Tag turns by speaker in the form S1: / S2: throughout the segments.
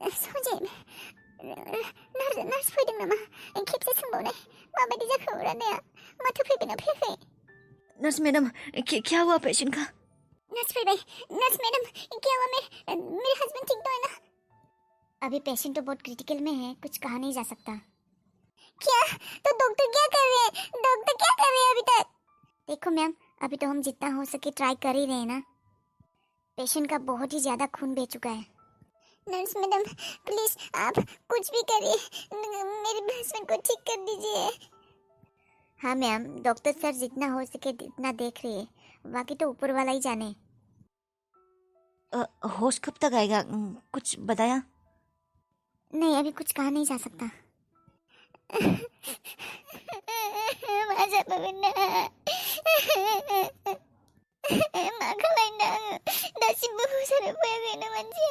S1: Sajib nurse फैदों नामा खेबसे सोंबावनाय माबायदि जाखो रादाया माथो फैगोना फैयाखै
S2: नर्स मैडम क्या हुआ पेशेंट का
S1: नर्स फैबाय नर्स मैडम क्या हुआ मेरे हस्बैंड ठीक तो है ना अभी पेशेंट तो बहुत क्रिटिकल में है कुछ कहा नहीं जा सकता क्या तो डॉक्टर क्या कर रहे हैं अभी तक देखो मैम अभी तो हम जितना हो सके ट्राई कर ही रहे हैं ना पेशेंट का बहुत ही ज्यादा खून बह चुका है नर्स मैडम प्लीज आप कुछ भी करिए मेरे हस्बैंड को ठीक कर दीजिए हाँ मैम डॉक्टर सर जितना हो सके इतना देख रही है बाकी तो ऊपर वाला ही जाने
S2: होश कब तक आएगा कुछ बताया
S1: नहीं अभी कुछ कहा नहीं जा सकता माझा बबिना माखालायना दासिमबो हुसानो फैयाखैनो मानसिया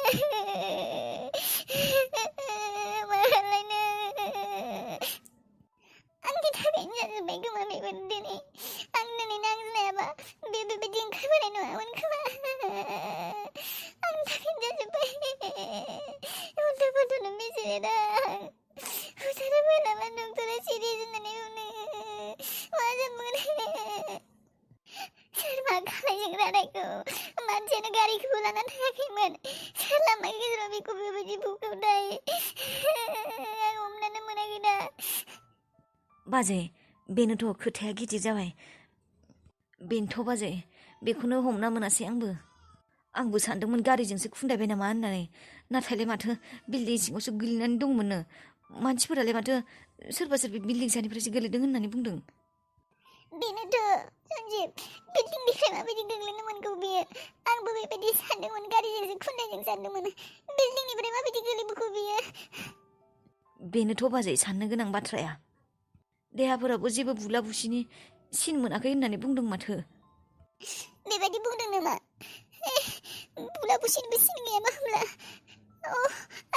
S1: माखालायनो आंनि थाखायनो जाजोब्बाय खोमा बेफोर दिनै आं दिनै नांज्लायाबा बेबायदि ओंखारबोनाय नङामोन खोमा आंनि थाखायनो जाजोब्बाय उल्था फाल्थानो मिथिलायदा हुसानो फैलाबा डक्टरा सिरियास होननानै बुंदों मा जाबावगोन सोर मा खालायदों रादायखौ मानसियानो गारिखौबो लाना थायाखैमोन सोर लामा गेजेराव बेखौ बेबायदि बुख्रुबनाय आं हमनानै मोनाखै दा
S2: बाजै बेनोथ' खोथाया गिदिर जाबाय बेनोथ' बाजै बेखौनो हमना मोनासै आंबो सानदोंमोन गारिजोंसो खुन्दायबाय नामा होननानै नाथायलाय माथो बिल्डिं सिङावसो गोलैनानै दंमोननो मानसिफोरालाय माथो सोरबा बिल्डिं सानिफ्रायसो गोलैदों होननानै बुंदों
S1: बेनोथ' सन्जिब बिल्डिंनिफ्राय माबायदि गोग्लैनो मोनगौ बियो आंबो बेबायदि सानदोंमोन गारिजोंसो खुन्दायदों सानदोंमोन बिल्डिंनिफ्राय माबायदि गोलैबोखो बियो
S2: बेनोथ' बाजै साननो गोनां बाथ्राया देहाफोराबो जेबो बुला बुसिनि सिन मोनाखै होननानै बुंदों माथो
S1: बेबायदि बुंदों नामा बुला बुसिनिबो सिन गैयाबा होमब्ला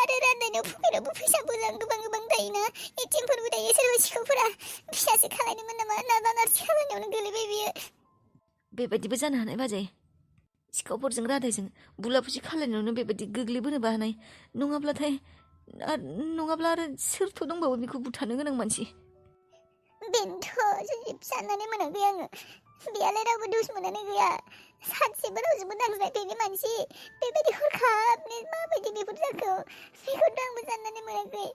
S1: आरो राननायनाव पकेटावबो फैसा गोबां थायोना एटिएमफोरबो थायो सोरबा सिखावफोरा फिसासो खालायदोंमोन नामा नाबा नारसि खालायनायावनो गोलैबाय बियो
S2: बेबायदिबो जानो हानाय बाजै सिखावफोरजों रादायजों बुला बुसि खालायनायावनो बेबायदि गोग्लैबोनोबो हानाय नङाब्ला आरो सोरथ' दंबावो बेखौ बुथारनो गोनां मानसि
S1: बेनोथ' साननानै मोनाखै आङो बेयालाय रावबो दुश्मनानो गैया सानसेबो रावजोंबो नांज्लायफेरनाय मानसि बेबायदि हरखाबनो माबायदि बेफोर जाखो बेखौथ' आंबो साननानै मोनाखै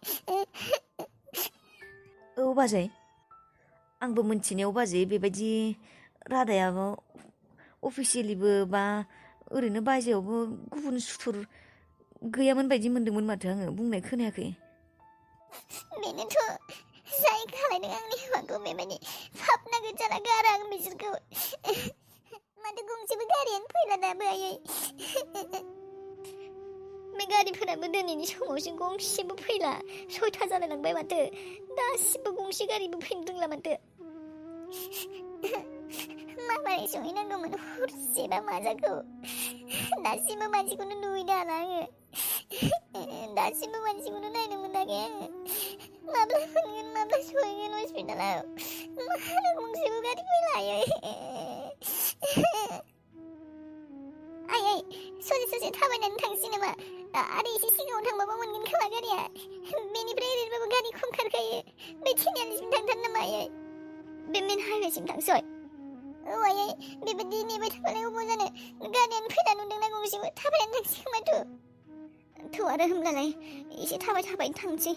S2: औ बाजै आंबो मिन्थिनायाव बाजै बेबायदि रादायाबो अफिसियेलिबो बा ओरैनो बायजोआवबो गुबुन सुथुर गैयामोन बायदि मोन्दोंमोन माथो आङो बुंनाय खोनायाखै
S1: बेनोथ' जाय खालायदों आंनि हौवाखौ बेबायदि फाबनांगौ जाला गारा आं बिसोरखौ माथो गंसेबो गारियानो फैला दाबो आयै बे गारिफोराबो दिनैनि समावसो गंसेबो फैला 6टा जालायलांबाय माथो दासिमबो गंसे गारिबो फैनो रोंला माथो माबारै सहैनांगौमोन हरसेबा मा जाखो दासिमबो मानसिखौनो नुहैनो हाला आङो दासिमबो मानसिखौनो नायनो मोनाखै आङो माब्ला मोनगोन माब्ला सहैगोन हस्पिटालाव मानो गंसेबो गारि फैला आयै ससे थाबायनानै थांसै नामा आरो एसे सिगाङाव थांबाबो मोनगोन खोमा गारिया बेनिफ्राय ओरैनोबाबो गारि खम खारखायो बे थिनियालिसिम थांथार नामा आयै बे मेन हाइवेसिम थांसै औ आयै बेबायदि नेबाय थाबालाय अबाव जानो गारियानो फैला नुदोंना गंसेबो थाबायनानै थांसै खोमाथ' आरो होमब्लालाय एसे थाबाय थांसै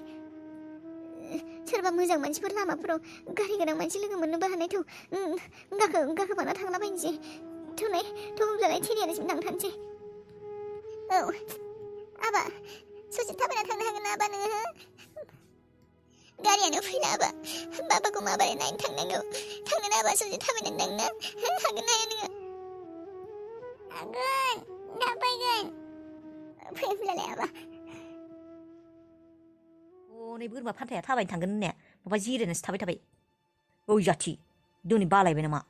S1: सोरबा मोजां मानसिफोर लामाफोराव गारि गोनां मानसि लोगो मोननोबो हानायथ' गाखोफाना थांलाबायनोसै होमब्लालाय थिनियालिसिम थांथारनोसै औ आबा ससे थाबायना थांनो हागोन ना आबा नोङो गारियानो फैला आबा बाबाखौ माबोरै नायनो थांनांगौ थांनो आबा ससे थाबायनानै थांनो हागोन ना हाया नोङो हागोन दा फैगोन फै होमब्लालाय आबा
S2: हनै बोरमा फान्थाया थाबायनो थांगोन होननाया माबा जिरायनासो थाबाय ओइ जाथि दिनै बालायबाय नामा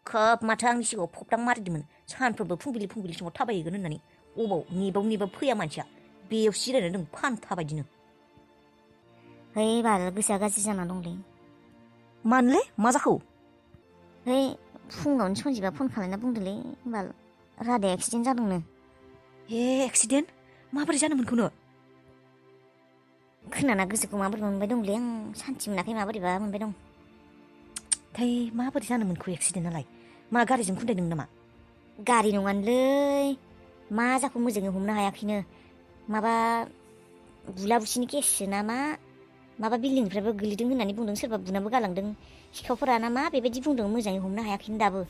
S2: खोब माथो आंनि सिगाङाव फबदां मारिदोंमोन सानफ्रोमबो फुंबिलि समाव थाबायहैगोन होननानै अबाव नेबाव फैया मानसिया बेयाव जिरायनानै दं फान्था बायदिनो
S1: है बाल गोसोआ गाज्रि जाना दंलै
S2: मानोलै मा जाखो
S1: है फुङावनो सन्जिबा फन खालामना बुंदोंलै बाल रादाया एक्सिडेन्ट जादोंनो
S2: ए एक्सिडेन्ट माबोरै जानो मोनखौनो
S1: खोनाना गोसोखौ माबोरै मोनबाय दंलै आं सान्थि मोनाखै माबोरैबा मोनबाय दं
S2: थै माबोरै जानो मोनखो एक्सिडेन्टआलाय मा गारिजों खुन्दायदों नामा
S1: गारि नङानोलै मा जाखो मोजाङै हमनो हायाखैनो माबा बुला बुसिनि केससो ना माबा बिल्डिंनिफ्रायबो गोलैदों होननानै बुंदों सोरबा बुनाबो गालांदों सिखावफोरा ना मा बेबायदि बुंदों मोजाङै हमनो हायाखैनो दाबो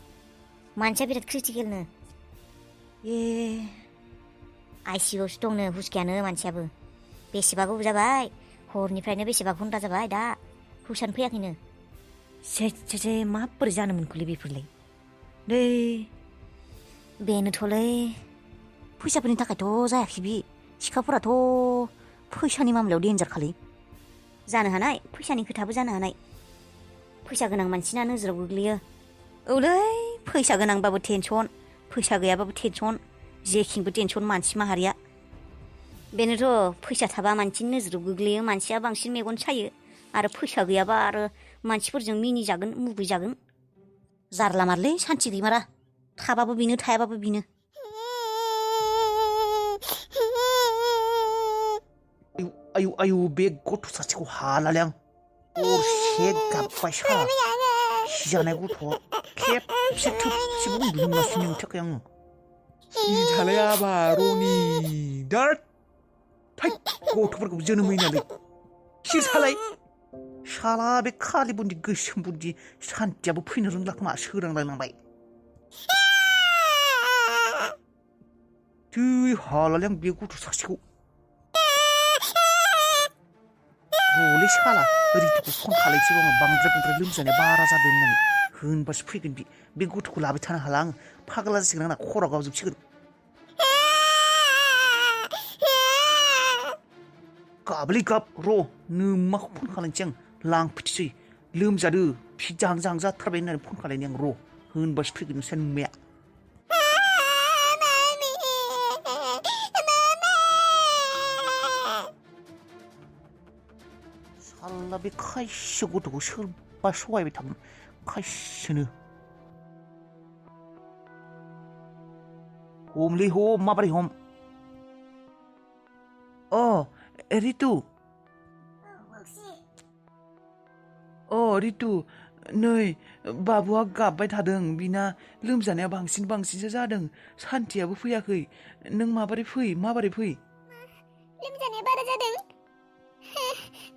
S1: मानसिया बिराद क्रिटिकेलनो
S2: ए
S1: आइसिइउआवसो दंनो हुस गैयानो मानसियाबो बेसेबा गोबाव जाबाय हरनिफ्रायनो बेसेबा घन्टा जाबाय दा हुसानो फैयाखैनो
S2: से माबोरै जानो मोनखोलै बेफोरलाय दै
S1: बेनोथ'लै
S2: फैसाफोरनि थाखायथ' जायाखै बि सिखावफोराथ' फैसानि मामलायाव देन्जारखालै
S1: जानो हानाय फैसानि खोथाबो जानो हानाय फैसा गोनां मानसिना नोजोराव गोग्लैयो
S2: औलै फैसा गोनांबाबो टेनसन फैसा गैयाबाबो टेनसन जेखिंबो टेनसन मानसि माहारिया
S1: बेनोथ' फैसा थाबा मानसिनि नोजोराव गोग्लैयो मानसिया बांसिन मेगन सायो आरो फैसा गैयाबा आरो मानसिफोरजों मिनिजागोन मुगैजागोन
S2: जारला मारलै सान्थि गैमारा थाबाबो बेनो थायाबाबो बेनो
S3: आयु बे गथ' सासेखौ हालालै आं हरसे गाबबाय साला जानाय गथ'आ खेबसे थोबसेबो उन्दुनो मोनासै नोंनि थाखाय आङो
S4: सिरिथालाया बार'नि दाद
S3: थै गथ'फोरखौ जोनोम होयोनालै सिरिथालाय साला बे खालि बुन्दि गोसोम बुन्दि सान्थियाबो फैनो रोंला खोमा सोरांलायलांबाय थै हालालै आं बे गथ' सासेखौ रलै साला रितुखौ फन खालायसै आङो बांद्राय लोमजानाया बारा जादों होननानै होनबासो फैगोन बे गथ'खौ लाबाय थानो हाला आङो फाग्ला जासिगोन आंना खर' गावजोबसिगोन गाबलै गाब र' नोम्माखौ फन खालायनोसै आं लांफैथोसै लोमजादो फि जाहां जाथारबाय होननानै फन खालायनि आं र' होनबासो फैगोन नोंस्रा नोम्माया साला बे खायसे गथ'खौ सोरबा सहायबाय थागोन खायसेनो हमलै हम माबोरै हम रितु रितु नै बाबुआ गाबबाय थादों बिना लोमजानाया बांसिनसो जादों सान्थियाबो फैयाखै नों माबोरै फै
S1: लोमजानाया बारा जादों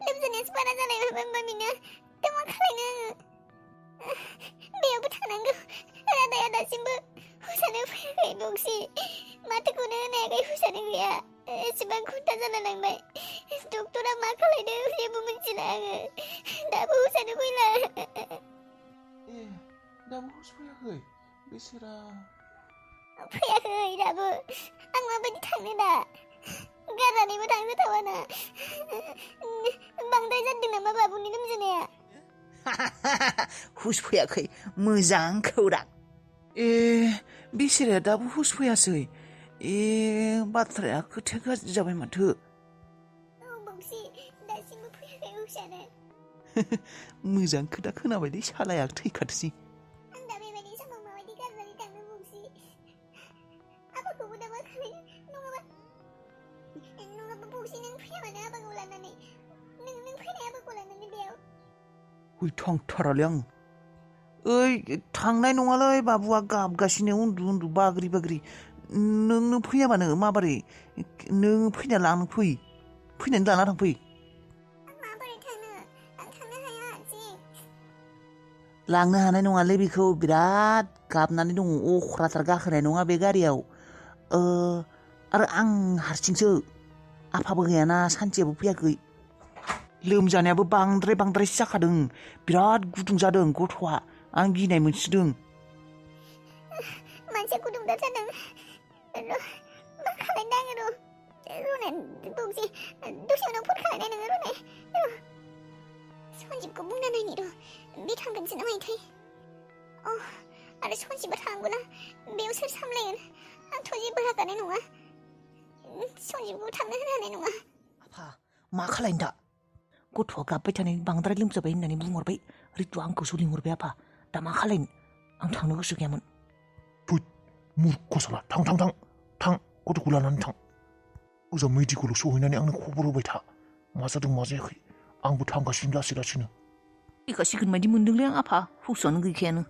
S1: लोमजानायासो बारा जानाय होमबा बिनो दा मा खालायनो आङो बेयावबो थांनांगौ रादाया दासिमबो हुसानो फैयाखै बक्सि माथोखौनो होनायाखै हुसानो गैया एसेबां घन्टा जाना लांबाय डक्टरा मा खालायदों जेबो मिथिला आङो दाबो हुसानो फैला
S4: दाबो हुस फैयाखै बेसेरा
S1: फैयाखै दाबो आं माबायदि थांनो दा गारनानैबो थांनो थावाना बांद्राय जादों नामा बाबुनि लोमजानाया
S3: हुस फैयाखै मोजां खौरां बेसेराया दाबो हुस फैयासै बाथ्राया खोथाया गाज्रि जाबाय माथो
S1: बक्सि दासिमबो फैयाखै हुसानो
S3: मोजां खोथा खोनाबायलै सालाया थैखाथोसै
S1: आं दा बेबायदि समाव माबायदि गारनानै थांनो बक्सि आबाखौबो दा मा खालायनो नङाबा बक्सि नों फैयाबानो आबाखौ लानानै नों फैनाय आबाखौ लानानै बेयाव
S3: थांथारालै आं थांनाय नङालै बाबुआ गाबगासिनो उन्दु बाग्रि नों फैयाबानो माबोरै नों फैना लानानै फैनानै लाना थांफै
S1: माबोरै थांनो आं थांनो हाया हारसिं
S3: लांनो हानाय नङालै बेखौ बिराद गाबनानै दङ अख्राथार गाखोनाय नङा बे गारियाव आरो आं हारसिंसो आफाबो गैयाना सान्थियाबो फैयाखै लोमजानायाबो बांद्रायसो जाखादों बिराद गुदुं जादों गथ'आ आं गिनाय मोनसिदों
S1: मानसिया गुदुंथार जादों मा खालायनो आङो र'नाय बक्सि दसे उनाव फन खालायनाय नोङो र'नाय सन्जिबखौ बुंना नायनि बे थांगोनसो ना मायोथाय आरो सन्जिबा थांगौना बेयाव सोर सामलायगोन आंथ' जेबो हागानाय नङा सन्जिबखौ थांनो होनो हानाय नङा
S3: आफा मा खालायनो दा गथ'आ गाबबाय थानाय बांद्राय लोमजाबाय होननानै बुंहरबाय रितुआ आंखौसो लिंहरबाय आफा दा मा खालायनो आं थांनो गोसो गैयामोन
S4: मुर्ख साला थां गथ'खौ लानानै थां ओजा मेडिकेलाव सहैनानै आंनो खबर होबाय था मा जादों मा जायाखै आंबो थांगासिनो लासै लासैनो
S2: थैखासिगोन बायदि मोनदोंलै आं आफा हुसआनो गैखायानो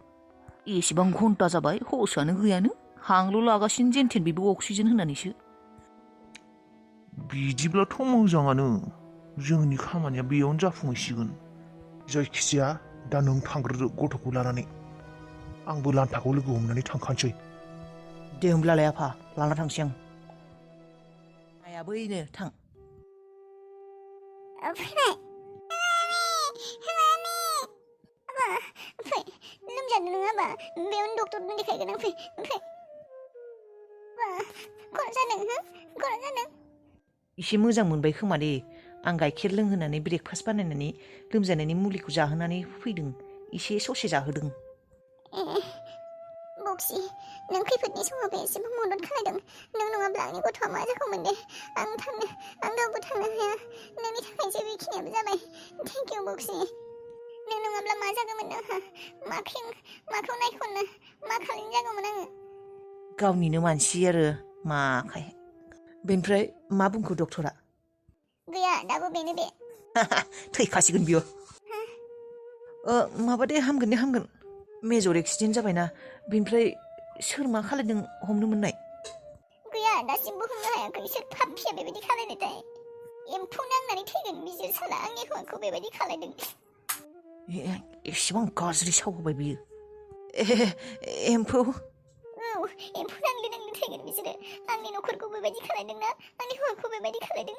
S2: एसेबां घन्टा जाबाय हुसआनो गैयानो हांल' लागासिनो जेनथेन बेबो अक्सिजेन होनानैसो
S4: बिदिब्लाथ' मोजाङानो जोंनि खामानिया बेयावनो जाफुंहैसिगोन जायखिजाया दा नों थांग्रोदो गथ'खौ लानानै आंबो लान्थाखौ लोगो हमनानै थांखानोसै
S3: दे होमब्लालाय आफा लाना थांसै आं आइया बैनो थां
S1: फैबाय फै लोमजादों नङाबा बेयावनो डक्टरनो देखायगोन आं फै खर' जादों खर' जादों
S3: एसे मोजां मोनबाय खोमा दे आं गाइखेर लोंहोनानै ब्रेकफास्ट बानायनानै लोमजानायनि मुलिखौ जाहोनानै फैदों एसे ससे जाहोदों
S1: बक्सि नों खैफोदनि समाव एसेबो मदद खालामदों नों नङाब्ला आंनि गथ'आ मा जागौमोन दे आं रावबो थांनो हाया नोंनि थाखायसो बेखिनियाबो जाबाय थेंक इउ बक्सि नों नङाब्ला मा जागौमोन नोंहा माखौ नायख'नो मा खालामनो जागौमोन आङो
S3: गावनिनो मानसि आरो माखाय बेनिफ्राय मा बुंखो डक्टरा
S1: गैया दाबो बेनो बे
S3: थैखासिगोन बियो माबा दे हामगोन मेजर एक्सिडेन्ट जाबायना बेनिफ्राय सोर मा खालायदों हमनो मोननाय
S1: गैया दासिमबो हमनो हायाखै सोर पाप्पिया बेबायदि खालायनायथाय एम्फौ नांनानै थैगोन बिसोर साला आंनि हौवाखौ बेबायदि खालायदों
S3: एसेबां गाज्रि सावहोबाय बियो एम्फौ
S1: एम्फौ नांले थैगोन बिसोरो आंनि न'खरखौ बेबायदि खालायदोंना आंनि हौवाखौ बेबायदि खालायदों